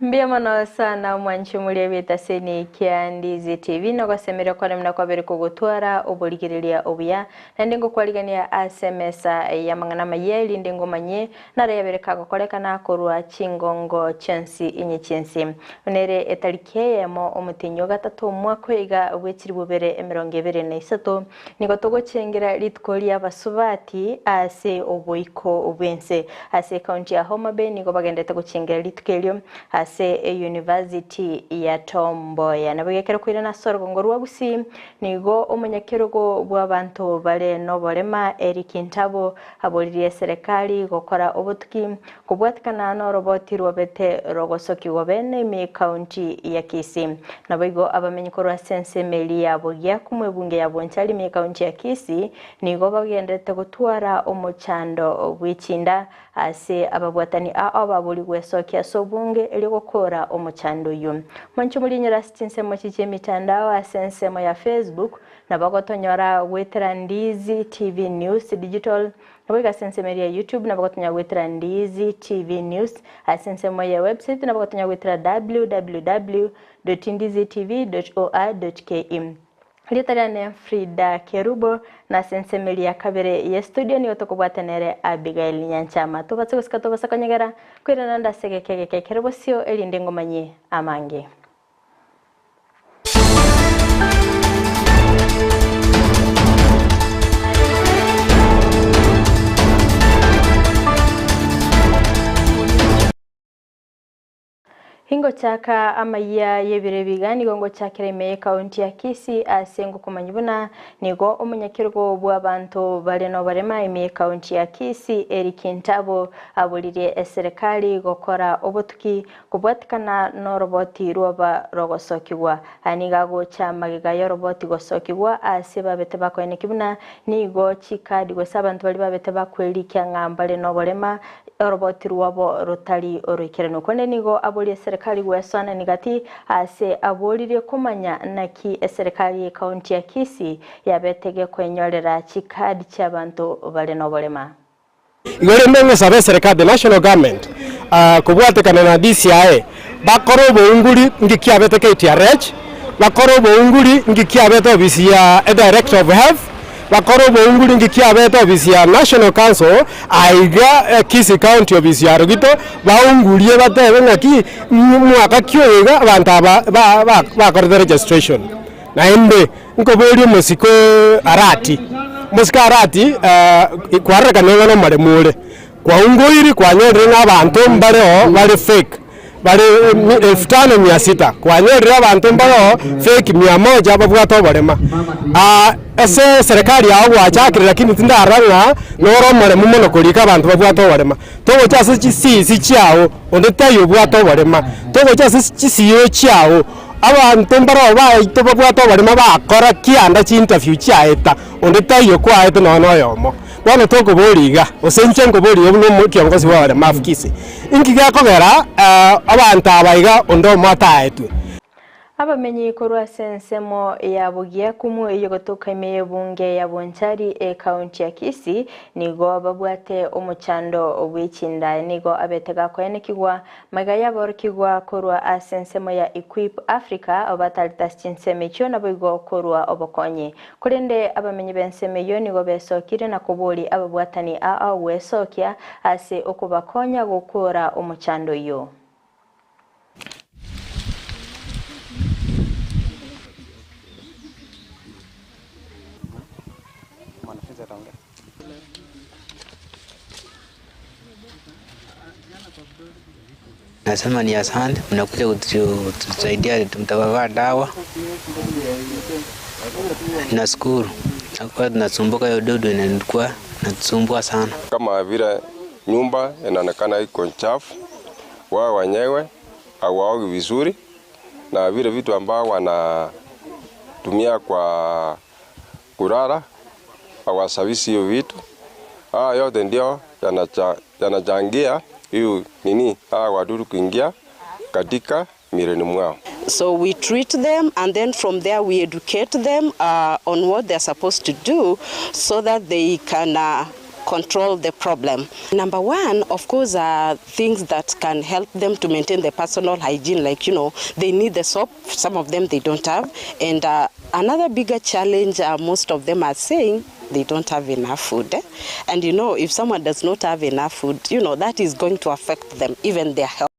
Mbuya mono sana omwanchi omoria bw'etaseni kia Ndizi TV nogosemeria kwane buna kwabere kogotwara oborigereria obuya naende ngokwarigania ase emesa y'amang'ana amayia erinde ngomanyie naro yabere kagokorekana korwa chingongo chionsi inye chi'ense. Buna ere etariki eyemo omotienyi o gatato omwaka oyo iga bw'echilifu bibere emerongo ebere na isato, nigo togochengera rituko ri'abasubati ase oboiko bw'ense. Ase ekaunti ya Homa Bay nigo bagenderete gochengera rituko erio ase eyunivasiti ya Tom Mboya. Naboigo ekero koirana ase orogongo rwa Gusii, nigo omonyakerogo bw'abanto bare noborema Eric Ntabo aboririe eserekari gokora obotuki kobwatikana noroboti rwabete rogosokigwa bene ime ekaunti ya Kisii. Naboigo abamenyi korwa ase ensemo eria ya Bogiaku mwebunge ya Bonchari ime ekaunti ya Kisii nigo bagenderete gotwara omochando bw'echinda ase ababwatani ao babori gwesokia ase obonge erio gokora omochando oyio. Mwanche morinyore ase chinsemo echi chi'emitandao ase ensemo ya Facebook Nabo gotonyora goetera Ndizi TV News Digital, naboigo ase ensemo eria ya YouTube nabo gotonyora goetera Ndizi TV News, ase ensemo ya website nabo gotonyora goetera www.ndizitv.or.ke. Erieta riane Frida Kerubo, na ase ensemo eria ya kabere ye studio nigo tokobwata nere Abigail Nyanchama. Tobatse gosika tobasa konyegera, koirana nde ase egeka egeke ekere bosio erinde ngomanyie amange. Ingochaka amayia y'ebiro ebiga nigo ngochakera ime y'ekaunti ya Kisii ase ngokomanya buna nigo omonyakerogo bw'abanto bare noborema ime y'ekaunti ya Kisii Eric Ntabo aboririe eserekari gokora obotuki Kobwatikana noroboti rw'oba rogosokigwa. Aya nigo agocha magega y'oroboti gosokigwa ase babete bakoeneki buna nigo chikadi gose abanto baria babete bakwerikia ng'a mbare noborema oroboti rwabo rotari oroikeranu. Korende nigo aborie eserekari gwesoanani gati ase aboririe komanya naki eserekari y'ecounty ya Kisii yabete gekwenyorera chikadi chi'abanto bare noborema. Igo rende ng'esabe eserekari, the national government, kobwatekana na DCI, bakore obounguri nki kiabete KTRH, bakore obounguri nki kiabete ofisi ya edirector of health, bakore obounguri nki kiabete ofisi ya national council aiga Kisii county ofisi ya Rogito, baungurie batebe ng'aki mwaka ki oyo iga abanto aba bakorete registration. Naende nkoboria omosike Arati, omosike Arati kwarorekana ng'a nomoremu ore, kwaungoiri kwanyorire ng'a abanto mbareo bare fake, bare elfu tano mia sita, kwanyorire abanto mbareo fake mia moja babwate oborema. Ase eserekari yao gwachakire lakini tindarora ng'a nore omoremu mono korika abanto babwate oborema. Togocha ase chisisi chiao, onde taiyo obwate oborema, togocha ase chisiiro chiao. Abanto mbarabwo baito babwate oborimo bakora kianda chiinterview chiaeta, onde taiyo kwaete nonya na oyomo. Bono tokoboria iga, gose inche nkoboria iga buna omokiongosi bw'abaremafu Kisii, inki gekogera abanto aba iga onde omo ataetwe? Abamenyi korwa ase ensemo ya Bogiakumu eyogotoka ime y'ebunge ya Bonchari ekaunti ya Kisii nigo babwate omochando bw'echindae nigo abete gakoenekigwa Magega y'aborokigwa korwa ase ensemo ya Equip Africa obatarete ase chinsemo echio naboigo korwa obokonyi. Korende abamenyi b'ensemo eyio nigo besokire na koboria ababwatani ao gwesokia ase okobakonya gokoora omochando oyio. Nasema ni asante, mnakuja kutusaidia, mtavavaa dawa. Nashukuru, nakuwa tunasumbuka hiyo dudu inalikuwa inatusumbua sana. Kama vile nyumba inaonekana iko chafu, wao wenyewe hawaogi vizuri, na vile vitu ambao wanatumia kwa kulala hawasafishe hiyo vitu. Haya yote ndio yanachangia hiyo nini hawa wadudu kuingia katika miilini mwao. So we treat them and then from there we educate them uh, on what they're supposed to do so that they can uh, control the problem. Number one, of course, are things that can help them to maintain the personal hygiene, like, you know, they need the soap, some of them they don't have. And another bigger challenge, most of them are saying they don't have enough food. And you know, if someone does not have enough food, you know, that is going to affect them, even their health.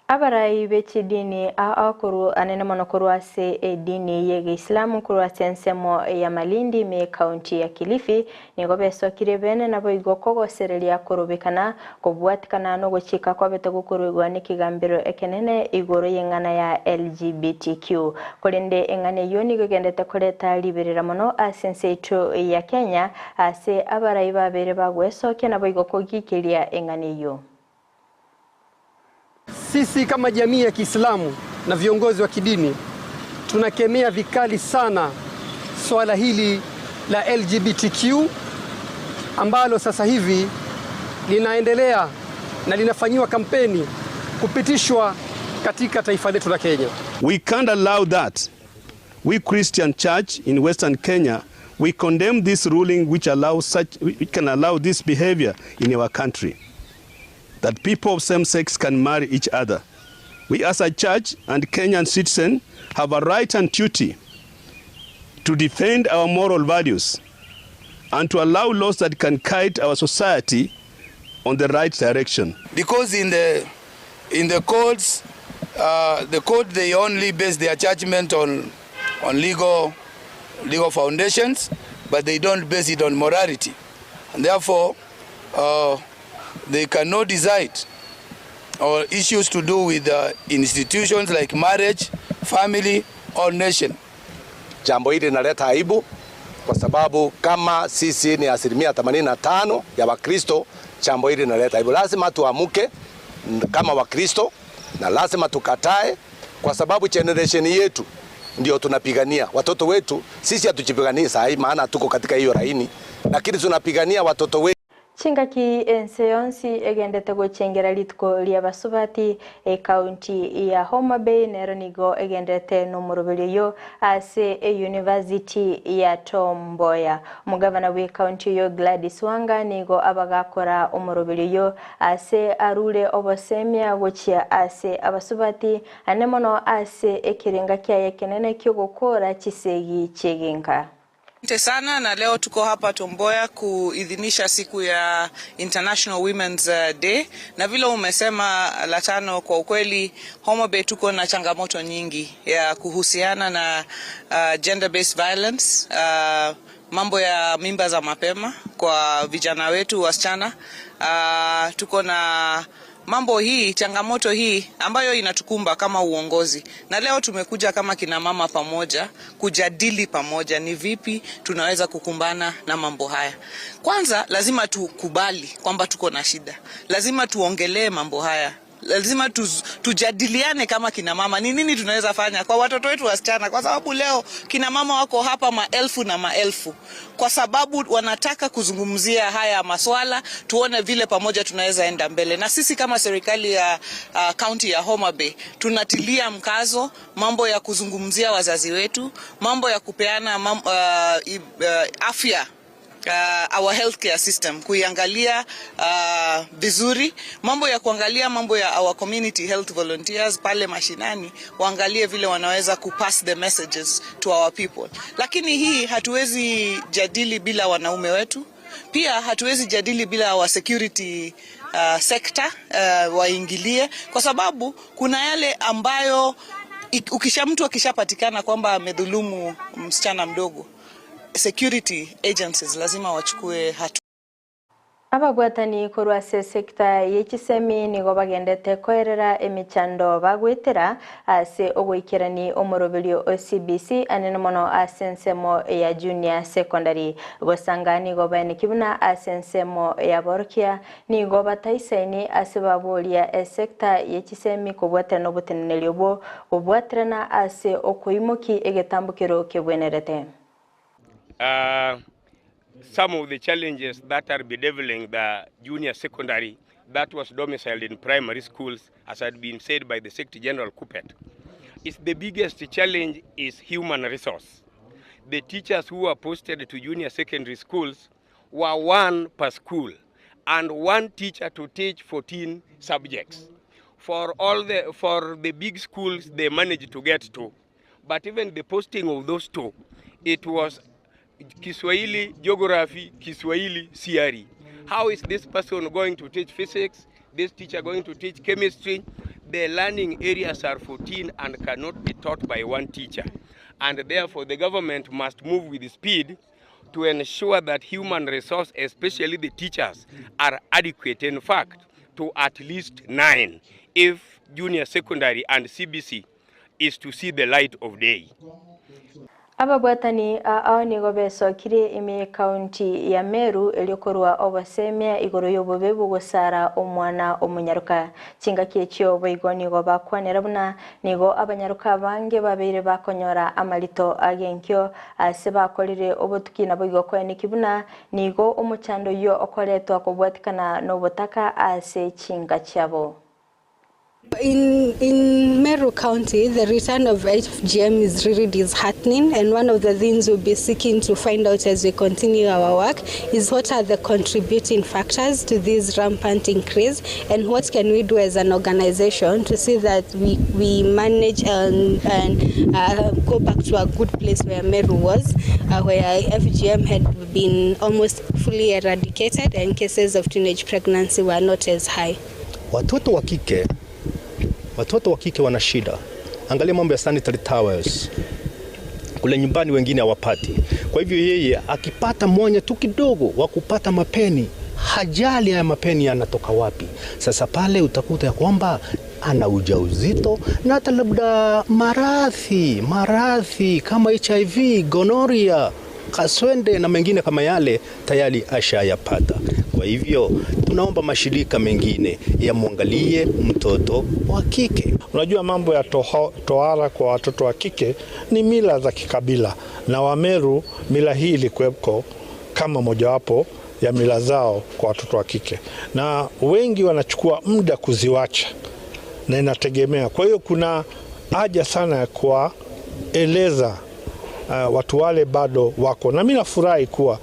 Abarai be chidini ao korwa anene mono korwa ase edini ye Geislamu korwa ase ensemo ya Malindi ime ekaunti ya Kilifi nigo besokire bene naboigo kogosereria korobekana kobwatikana nogochika kwabete gokorwegwa nekegambero ekenene igoro yeng'ana ya LGBTQ korende eng'ana eyio nigo egendete koreta riberera mono ase ense yaito ya Kenya ase abarai babere bagwesokia naboigo kogikeria eng'ana eyio. Sisi kama jamii ya Kiislamu na viongozi wa kidini tunakemea vikali sana swala hili la LGBTQ ambalo sasa hivi linaendelea na linafanyiwa kampeni kupitishwa katika taifa letu la Kenya. We can't allow that. We Christian Church in Western Kenya, we condemn this ruling which allows such, which can allow this behavior in our country. That people of same sex can marry each other. We as a church and Kenyan citizen have a right and duty to defend our moral values and to allow laws that can guide our society on the right direction. Because in the courts, the court they only base their judgment on legal foundations, but they don't base it on morality. And therefore, they cannot decide or issues to do with institutions like marriage, family or nation. Jambo hili linaleta aibu kwa sababu kama sisi ni 85% ya Wakristo, jambo hili linaleta aibu. Lazima tuamuke kama Wakristo na lazima tukatae, kwa sababu generation yetu ndio tunapigania. Watoto wetu sisi hatujipiganii saa hii, maana tuko katika hiyo laini, lakini tunapigania watoto wetu. Chingaki ense yonsi egendete gochengera rituko ria basubati ekaunti ya Homa Bay nero nigo egendete nomoroberio oyo ase e-university ya Tom Mboya. Omogavana bwe ekaunti eyo Gladys Wanga nigo abagakora omoroberio oyo ase arure obosemia gochia ase abasubati ane mono ase ekerenga kiaye ekenene kiogokora chisegi chiegenka. Asante sana na leo tuko hapa Tom Mboya kuidhinisha siku ya International Women's Day, na vile umesema la tano, kwa ukweli Homa Bay tuko na changamoto nyingi ya kuhusiana na gender based violence, mambo ya mimba za mapema kwa vijana wetu wasichana. Tuko na mambo hii, changamoto hii ambayo inatukumba kama uongozi, na leo tumekuja kama kina mama pamoja kujadili pamoja ni vipi tunaweza kukumbana na mambo haya. Kwanza lazima tukubali kwamba tuko na shida, lazima tuongelee mambo haya lazima tujadiliane kama kina mama ni nini tunaweza fanya kwa watoto wetu wasichana, kwa sababu leo kina mama wako hapa maelfu na maelfu kwa sababu wanataka kuzungumzia haya maswala, tuone vile pamoja tunaweza enda mbele. Na sisi kama serikali ya kaunti ya Homa Bay tunatilia mkazo mambo ya kuzungumzia wazazi wetu, mambo ya kupeana afya our healthcare system kuiangalia vizuri, mambo ya kuangalia mambo ya our community health volunteers pale mashinani, waangalie vile wanaweza kupass the messages to our people. Lakini hii hatuwezi jadili bila wanaume wetu, pia hatuwezi jadili bila our security sector waingilie, kwa sababu kuna yale ambayo ukisha mtu akishapatikana kwamba amedhulumu msichana mdogo security agencies lazima wachukue hatua. Ababwatani korwa ase sector ye chisemi nigo bagendete koerera emichando bagwetera ase ogoikerani omoroberio o CBC anene mono ase ensemo ya junior secondary gosanga nigo baeneki buna ase ensemo ya borokia nigo bataisaini ase baboria esector ye chisemi kobwatera na oboteneneri obwo kobwaterana ase okoimoki egetambokero kebwenerete. Some of the challenges that are bedeviling the junior secondary that was domiciled in primary schools, as had been said by the Secretary General Kuppet, is the biggest challenge is human resource. The teachers who are posted to junior secondary schools were one per school and one teacher to teach 14 subjects. For all the for the big schools they managed to get two. But even the posting of those two, it was Kiswahili, geography, Kiswahili, CRE. How is this person going to teach physics? This teacher going to teach chemistry? The learning areas are 14 and cannot be taught by one teacher. And therefore, the government must move with speed to ensure that human resource, especially the teachers, are adequate. In fact, to at least nine if junior secondary and CBC is to see the light of day. Ababwatani ao nigo besokire ime county ya Meru eriokorwa obosemia igoro y'obobe bogosara omwana omonyaruka chingaki echio boigo nigo bakwanera buna nigo abanyaruka abange babeire bakonyora amarito agenkio ase bakorire obotuki nabo igo koeneki buna nigo omochando yo okoretwa kobwatikana n'obotaka ase chinga chiabo. In Meru County, the return of FGM is really disheartening, and one of the things we'll be seeking to find out as we continue our work is what are the contributing factors to this rampant increase, and what can we do as an organization to see that we manage and go back to a good place where Meru was, where FGM had been almost fully eradicated and cases of teenage pregnancy were not as high. Watoto wa kike wana shida. Angalia mambo ya sanitary towels. Kule nyumbani wengine hawapati. Kwa hivyo yeye akipata mwanya tu kidogo wa kupata mapeni, hajali haya mapeni yanatoka wapi. Sasa pale utakuta ya kwamba ana ujauzito na hata labda maradhi kama HIV, gonorrhea, kaswende na mengine kama yale tayari ashayapata. Kwa hivyo tunaomba mashirika mengine yamwangalie mtoto wa kike. Unajua mambo ya tohara kwa watoto wa kike ni mila za kikabila, na Wameru mila hii ilikuwepo kama mojawapo ya mila zao kwa watoto wa kike, na wengi wanachukua muda kuziwacha na inategemea. Kwa hiyo kuna haja sana ya kuwaeleza watu wale bado wako, na mimi nafurahi kuwa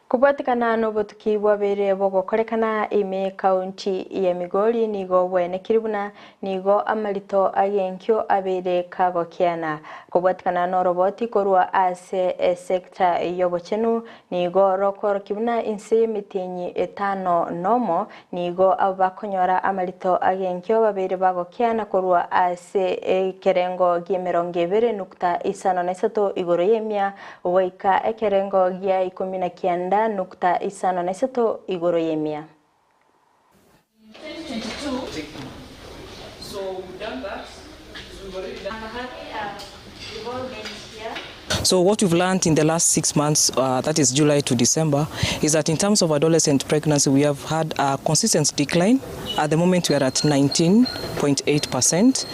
kubwatikana n'obotuki bwabere bogokorekana ime county ya Migori nigo bwenekiri buna nigo amarito agenkio abere kagokiana kubwatikana n'oroboti korwa ase esekta y'obochenu nigo rokoroki buna inse y'emitinyi etano nomo nigo abo bakonyora amarito agenkio babere bagokiana korwa ase ekerengo gia 2.53 igoro y'emia goika ekerengo gia 19.53 igoro y'emia. 2022. So we've done that. We've already done. I'm happy we've all been here. So what we've learned in the last 6 months, that is July to December, is that in terms of adolescent pregnancy, we have had a consistent decline. At the moment, we are at 19.8%.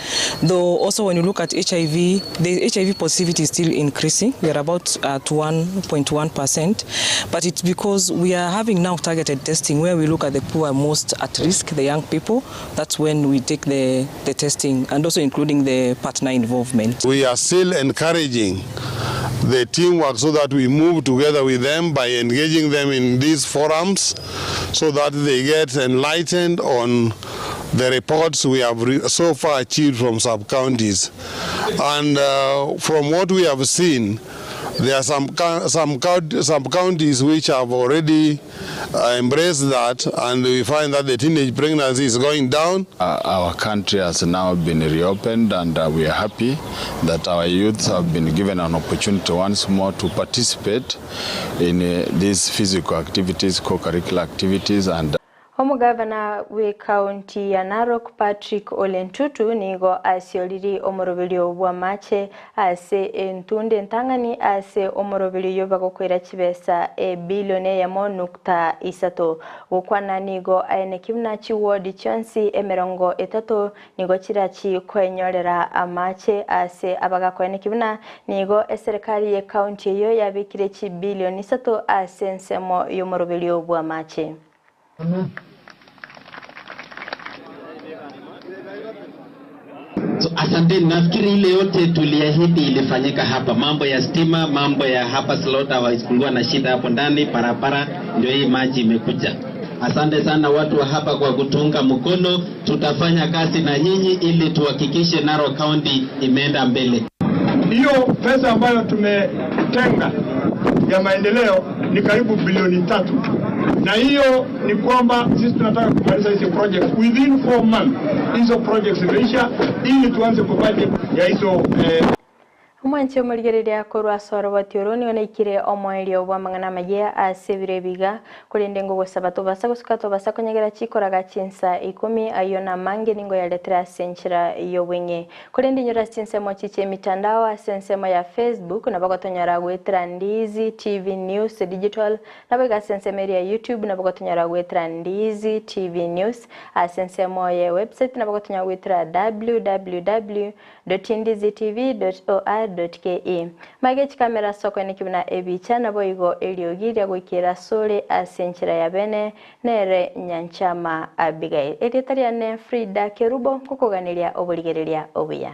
Though also when you look at HIV, the HIV positivity is still increasing. We are about at 1.1%. But it's because we are having now targeted testing where we look at the people who are most at risk, the young people. That's when we take the testing, and also including the partner involvement. We are still encouraging the teamwork so that we move together with them by engaging them in these forums so that they get enlightened on the reports we have so far achieved from sub-counties. And from what we have seen, there are some counties which have already embraced that, and we find that the teenage pregnancy is going down. Our country has now been reopened, and we are happy that our youth have been given an opportunity once more to participate in these physical activities, co-curricular activities, and Omugavana we county ya Narok Patrick Ole Ntutu nigo asioriri omoroberio bwa mache ase entunde ntang'ani ase omoroberio bagokwera chibesa ebilioni eyemo nukta isato gokwana nigo aeneki buna chiwodi chionsi 30 nigo chirachi kwenyorera amache ase abagakoeneki buna nigo eserikali ye county eyo yabikire chibilioni 3 ase ensemo y'omoroberio bwa mache. So, asanteni. Nafikiri ile yote tuliahidi ilifanyika hapa, mambo ya stima, mambo ya hapa slaughter, kulikuwa na shida hapo ndani, barabara Ndio hii maji imekuja. Asante sana watu wa hapa kwa kutuunga mkono. Tutafanya kazi na nyinyi ili tuhakikishe Narok County imeenda mbele. Hiyo pesa ambayo tumetenga ya maendeleo ni karibu bilioni tatu, na hiyo ni kwamba sisi tunataka kumaliza hizi projects within four months, hizo projects zimeisha, ili tuanze kwa budget ya hizo eh, Omwanche omorigereria korwa ase oroboti oro nigo naikire omoerio bw'amang'ana amayia ase ebiro ebiga, korende ngogosaba tobasa gosuka tobasa konyegera chikoraga chinsa ikomi ayio namange ningo yaretire ase enchera y'obweng'e. Korende inyora ase chinsemo chi chi'emitandao ase ensemo ya Facebook nabo gotonyora goetera Ndizi TV News Digital nabo iga ase ensemo eria ya YouTube nabo gotonyora goetera Ndizi TV News ase ensemo ye website nabo gotonyora goetera www. Dotindizitv.or.ke. Maiga echikamera ase okoeneki buna ebicha, naboigo eriogi ria goikera asore ase enchera ya bene, nere Nyanchama Abigail. Erieta riane Frida Kerubo, nkokoganeria oborigereria obuya.